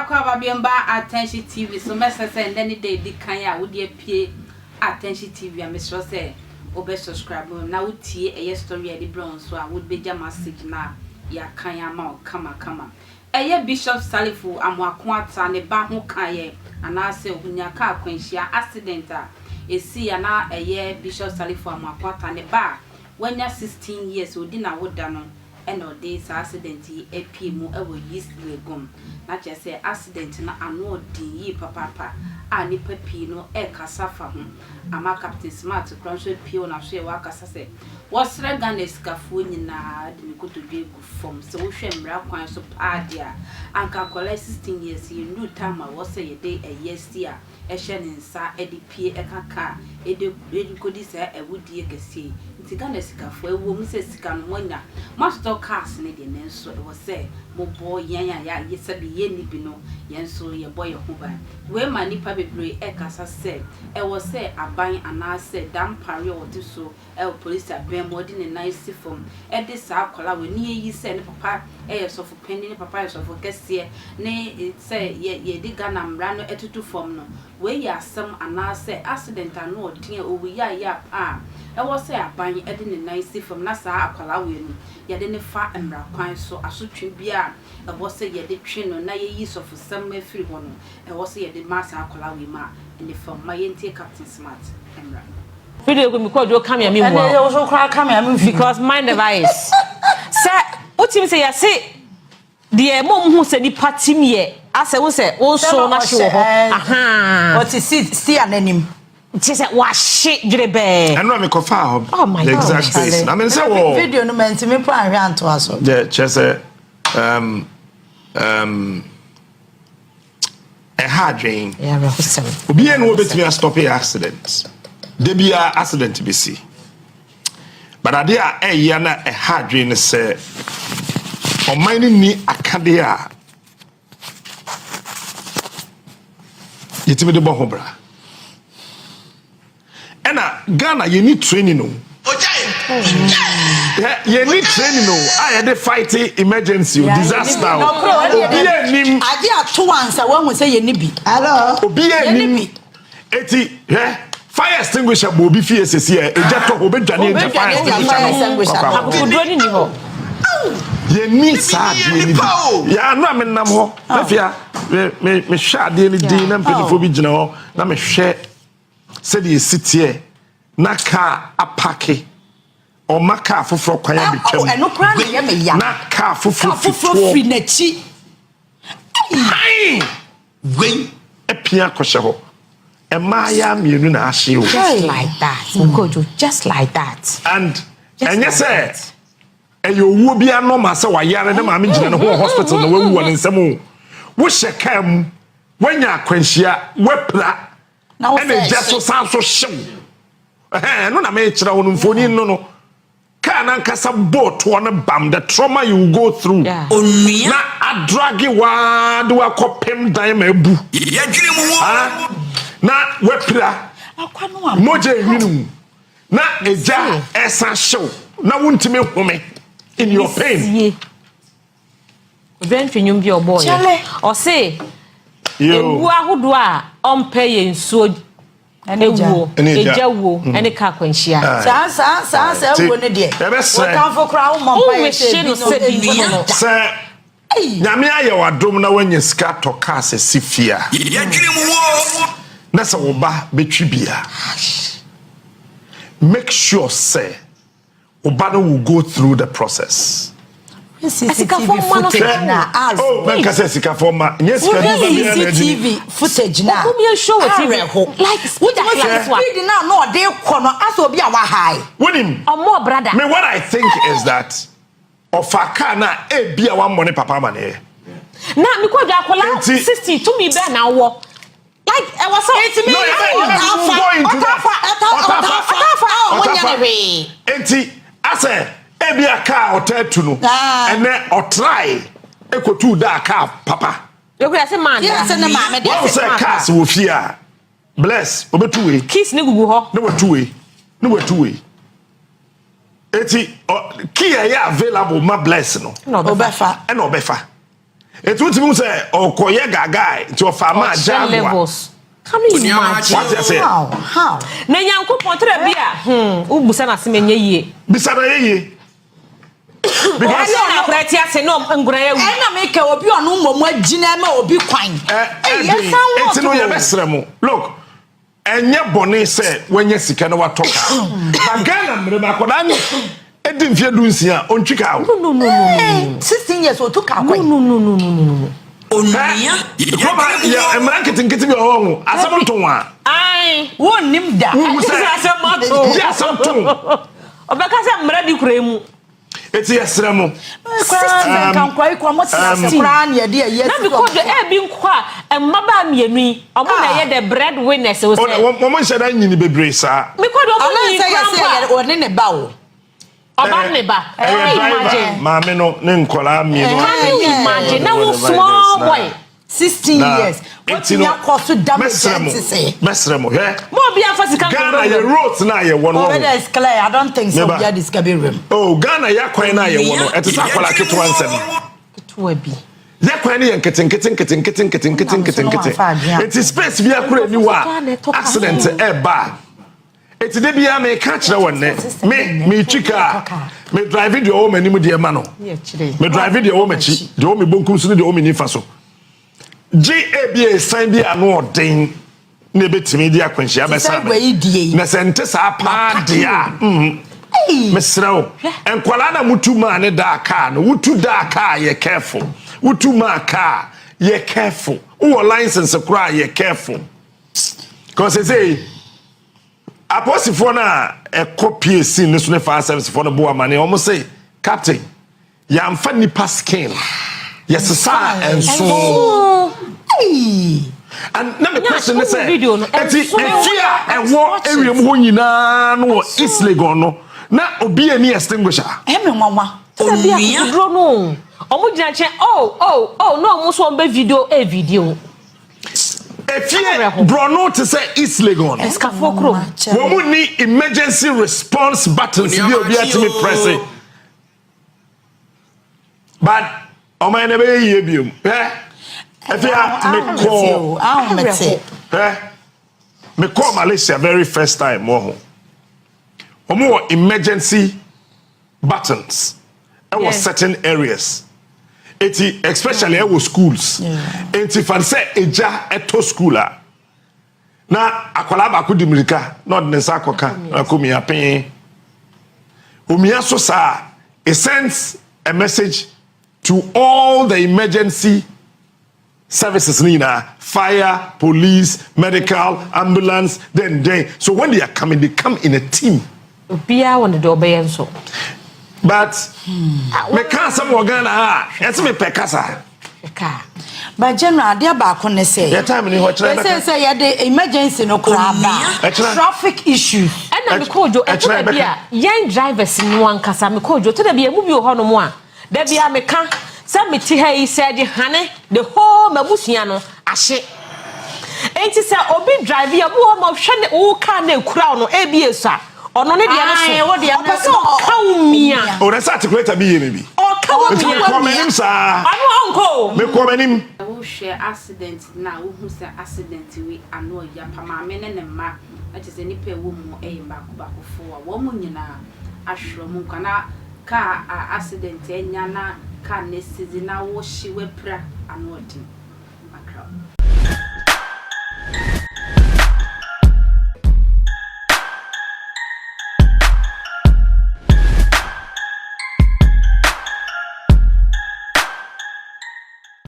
Akwaaba biom ba Attention TV so. Mɛsrɛ sɛ ndɛ ne da edi kan a wode apue Attention TV a, mesrɛ sɛ wobɛ subscribe na wotie ɛyɛ story a yɛde brɛ wo nso a, wobɛgya message na yɛakan ama wo kama kama. Ɛyɛ Bishop Salifu Amoako Attah ne ba ho kaeɛ anaasɛ onya kaa akwanhyia, accident, a ɛsii a na ɛyɛ Bishop Salifu Amoako Attah ne ba a wanya 16 years odi n'awoda no ɛna ɔde saa accident yi apue mu ɛwɔ East Legon. Na kyerɛ sɛ accident no ano ɔden yie papaapa a nnipa pii no ɛrekasa fa ho ama Captain Smart kora nso apue wɔ n'aso yɛ wakasa sɛ wɔsrɛ Ghana sikafoɔ nyinaa de ne kotodwe gu fam sɛ wohwɛ mmara kwan so paa deɛ a, anka akwadaa 16 years yɛnnuru time a wɔ sɛ yɛde ɛyɛ si a ɛhyɛ ne nsa de pie ɛka kaa ɛde ɛde kɔdi saa awudie kɛseɛ yi. Nti Ghana sikafoɔ, ɛwɔ mu sɛ sika no moanya moatotɔ cars no deɛ, nanso ɛwɔ sɛ mobɔ yɛn a yɛ sɛbi yɛnni bi no, yɛn nso yɛbɔ yɛn ho ban. Wei ma nnipa bebree ɛkasa sɛ ɛwɔ sɛ aban anaasɛ dampare a wɔte so ɛwɔ polisi abɛn mu ɔde ne nan si fam ɛde saa akwadaa wɔ ne yɛyi sɛ ne papa ɛyɛ sɔfo panyin, ne papa yɛ sɔfo kɛseɛ, ne sɛ yɛ yɛde Ghana mmara no ɛtutu fam no. Wei yɛ asɛm anaasɛ accident ano ɔden a owu yɛ a pa a ɛwɔ sɛ aban ɛde ne nan si fam na saa akwadaa wei no yɛde ne fa mmara kwan so, asotwe bi a ɛwɔ sɛ yɛde twe no na yɛyi sɔfosɛm afiri hɔ no, ɛwɔ sɛ yɛde ma saa akwadaa wei ma ne fam. Ma yɛntie Captain Smart mmra. Video ko mi kɔ do kam ya mi mu. Ɛnna ɛyɛ woso koraa kam ya mi fi. Because mind never is. Sɛ wotumi sɛ yɛse deɛ mo hu sɛ nipa tim yɛ asɛ wo sɛ wo nso na hye wɔ hɔ. Aha. Ɔte seat steer n'anim. Nti sɛ wahye dwere bɛɛ. Ɛno a mekɔfaa hɔ. Oh my the God. exact place. Na me sɛ wɔ Video no ma ntumi po ahwɛ antoa so. Yɛ kyerɛ sɛ ɛha adwen. Ɛyɛ awerɛhosɛm. Obiara na wɔbɛtumi astop accident. Da biara accident bɛsi. But adeɛ a ɛyɛ na ɛha adwen ne sɛ ɔman no ni akadeɛ a yɛtumi de bɔ ho bra. Ɛna Ghana yɛni training o. Yɛni training o a yɛde fight emergency o, disaster o. Obi anim. Ade ato ansa wahu sɛ yɛni bi. Hello. Obi anim. Yɛni. Eti hwɛ, fire extinguisher bɔ obi fie sisi ɛ, egya tɔ hɔ, obedwane agya fire extinguisher no kɔkɔ akɔ. Akokoduro ni ni hɔ. Yɛni saa adeɛ ni bi. Yɛano a menam hɔ afia me me mehwɛ adeɛ no din na mpanimfoɔ bi gyina hɔ na mehwɛ sɛdeɛ esi teɛ na kaa apark, ɔma kaa foforɔ kwan abɛtwam. Ɛno koraa na ɛyɛ me ya. Na kaa foforɔ Kaa foforɔ firi n'akyi. Ayi Wei. Apia akɔhyɛ hɔ. Mmaayɛ mmienu na ahye o. Just like that. Nkojo, just like that. And Just ɛnyɛ like sɛ that. ɛyɛ owuo bi anɔma sɛ wayare ne maame gyina ne ho wɔ hospital na wawu wɔ ne nsam o. Wohyɛ kaa mu, woanya akwanhyia, woapira Na wo ɛna sɛ egya so san so hyew. Ɛhɛn, ɛno na mekyerɛ wo no, mfoni no, kaa nankasa bɔɔ toɔ no bam, the trauma you will go through Onua. na adrag waa de wakɔ pem dan ma abu. Yɛdwene mu wo. Ah, na wapira. Akwa no a. Mogya ehwini mu na egya ɛsan hyew na wontumi home in your pain. Sie. Odwantwi nnwom bi a ɔbɔɔ yɛ. Kyale. Ɔse Yo. ewu ahodoɔ a ɔmpɛ yɛ nsuo Ɛne gya. ewuo, Ɛne gya. egya wuo, ɛne kaa akwanhyia. Saa saa saa saa Ti- wuo no deɛ. Yɛbɛsrɛ. Wɔtamfo koraa wo mɔ mpa yɛ sɛ Wonwehye ebi no sɛ bi no. no. Sɛ Nyame ayɛ w'adom na woanya sika tɔ kaa sɛ si fie a, Yɛdwene mu wo. na sɛ wo ba bɛtwi bi a, make sure sɛ wo ba no will go through the process. CCTV Asikafoɔ mma no footage na as. Oh, mɛnka sɛ sikafoɔ ma nyɛ sika Wohwɛ ni ba biara na agyi. CCTV footage na. Okum yɛ show wɔ TV. Awerɛho. Like speed Wotumi sɛ akora ketewa. speed na na ɔde kɔ no asɛ obi a wahae. Wonim, Ɔmɔ brada. me, what I think is that ɔfa kaa na ebi a wammɔ ne papa amaneɛ. Na mi kɔ dwa akɔla Enti- 60 tumi bɛɛ na wɔ. Like ɛwɔ sɛ. Eti mi No, yɛbɛ go into that. Ɔtafa, Ɔtafa. ɔtafa, ɔnyɛ Ɔtafa. ne hwee. Enti asɛ ebi a kaa ɔtaa tu no, Ah. ɛnɛ ɔtrae ekotu da kaa papa. Ekura sɛ maa Yɛ sɛ ne maame de. Wɔn sɛ cars wɔ fie a, bless obetu wei. Keys ne gugu hɔ. Ne watu wei, ne watu wei. Eti ɔ key a ɛyɛ available ma bless no Ɛna ɔbɛfa. Ɔbɛfa. ɛna ɔbɛfa. Eti wotumi hu sɛ ɔkɔyɛ gagae nti ɔfa maa Ɔkyerɛ Jaguar. levels. Can you imagine? Wate aseɛ? How? How? Na Nyankopɔn tɛrɛ bi a, hmm, wobusa no asɛm ɛnyɛ yie. Bisa no ɛyɛ yie. Because Ɛna na akora te ase na nkora awu. Ɛna meka obi ɔno mmom agyina ma obi kwan. Ɛ Ei, ɛden yɛsan wɔ eti no to. yɛbɛsrɛ mo. Look, Ɛnyɛ bɔne sɛ wanya sika na watɔ kaa. Ba Ghana mmerɛ mu akwadaa no di mfeɛ 16 a ɔntwi kaa o. No no no no no. 16 years otu kaa kwan. No no no no no no. Onua, Kurom ha yɛ mmara nketenkete bi wɔ hɔ ho asɛm nto wɔn a. Ae. Wonnim da. Wohu sɛ asɛm ato. Gye asɛm to. Ɔbɛka sɛ mmara di kura mu. Eti yɛsrɛ mo. Na mekɔ do ebi nkɔ a mmabaa mmienu yi ɔmo na ɛyɛ the bread winners o sɛ. Wɔn nhyɛ da nyini bebree saa. Mekɔ do ɔmo nyini kura mpo a. Ɔne ne ba o. Ɔba ne ba. Ɛyɛ driver maame no ne nkɔlaa mmienu. Can you imagine na wo small boy. 16 years watumi akɔ so damage ɛnte sɛ. Mɛsrɛ mo hwɛ. Mo obi afa sika nkɔ Ghana yɛ roads na yɛ wɔ no wɔ ho. Whether it's clear I don't think so obi adi sika bi rem. Oh Ghana yɛ akwan na yɛ wɔ no ɛte sɛ akwadaa ketewa nsɛm. Ketewa bi. Yɛ kwan no yɛ nketenkete nketenkete nketenkete nketenkete eti space bi akora ni hɔ a accident ɛɛba a. Eti da biara meka kyerɛ wɔn nnɛ, me metwi kaa, me drive deɛ ɔwɔ m'anim deɛ ma no, me drive deɛ ɔwɔ m'akyi, deɛ ɔwɔ me bonkum so ne deɛ ɔwɔ me nifa so. Gye ebi esan bi ano ɔden na ebetumi de akwanhyia bɛsa me. Na sɛ nte saa paa deɛ a, mm, mesrɛ wo, nkwadaa na mutu maa ne daa kaa no, wotu daa kaa yɛ careful, wotu maa kaa yɛ careful, wowɔ license koraa yɛ careful. Kɔsɛ sɛ Apolisifoɔ no a ɛkɔ PAC no so ne fire service foɔ no bo amane wɔn se captain yɛamfa nipa skin yɛsesaa nso. And na me question ne sɛ eti efi a ɛwɔ area mu hɔ nyinaa no wɔ East Legon no na obi ani extinguisher. Ɛmi nwanwa. Sɛ bi akokoduro no wɔn gyina nkyɛn oh oh oh na wɔn nso wɔn bɛ video eh video. Efie borɔno te sɛ East Legon. Asikafoɔ kurom. Wɔn mu ni emergency response buttons bi a obi atumi prɛse. But ɔman na ɛbɛyɛ yie biom. Hwɛ efi a mekɔɔ. Hwɛ mekɔɔ Malaysia very first time wɔ ho. Wɔn wɔ emergency buttons ɛwɔ certain areas eti especially ɛwɔ schools eti fan sɛ egya ɛtɔ school a na akwadaa baako di mirika na ɔde ne nsa akɔka na akɔ mia pee omia so saa it sends a message to all the emergency services no nyinaa fire police medical ambulance then then so when they are coming they come in a team. Obiara wɔ ne deɛ ɔbɛyɛ nso. But meka asɛm wɔ Ghana ha a yɛse mepɛ kasa. Kaa. But general adeɛ baako ne sɛ. Yɛ time ni hɔ kyerɛ bɛka. Ɛsɛ sɛ yɛde emergency no koraa ba. Traffic issues. Ɛna mekɔ odwo ɛtɔ da bi a yɛn drivers no ankasa mekɔ odwo ɛtɔ da bi yɛn mu bi wɔ hɔnom a. Da biara meka sɛ mete ha yi sɛ de hane the whole m'abusua no ahye. Enti sɛ obi drive a, obi wɔ hɔ ma ɔhwɛ ne wo car na ekura wo no ebi esua. Ɔno ne deɛ no so. Ɔpɛ sɛ ɔka wo mia. O na sɛ articulator bi yɛ me bi. Ɔka wo Nti mia. mekɔ m'anim saa. Ɔno ɔnkɔ o. Mekɔ m'anim. Wohwɛ accident no a wohu sɛ accident wei ano ɔya pa maame ne ne mma na kyerɛ sɛ nnipa a ɛwɔ mu yɛ mmaako baako foɔ a wɔn nyinaa ahwere wɔn nkwa na Car a accident anya na car no asizi na wo hye wapira ano ɔden. Makraw.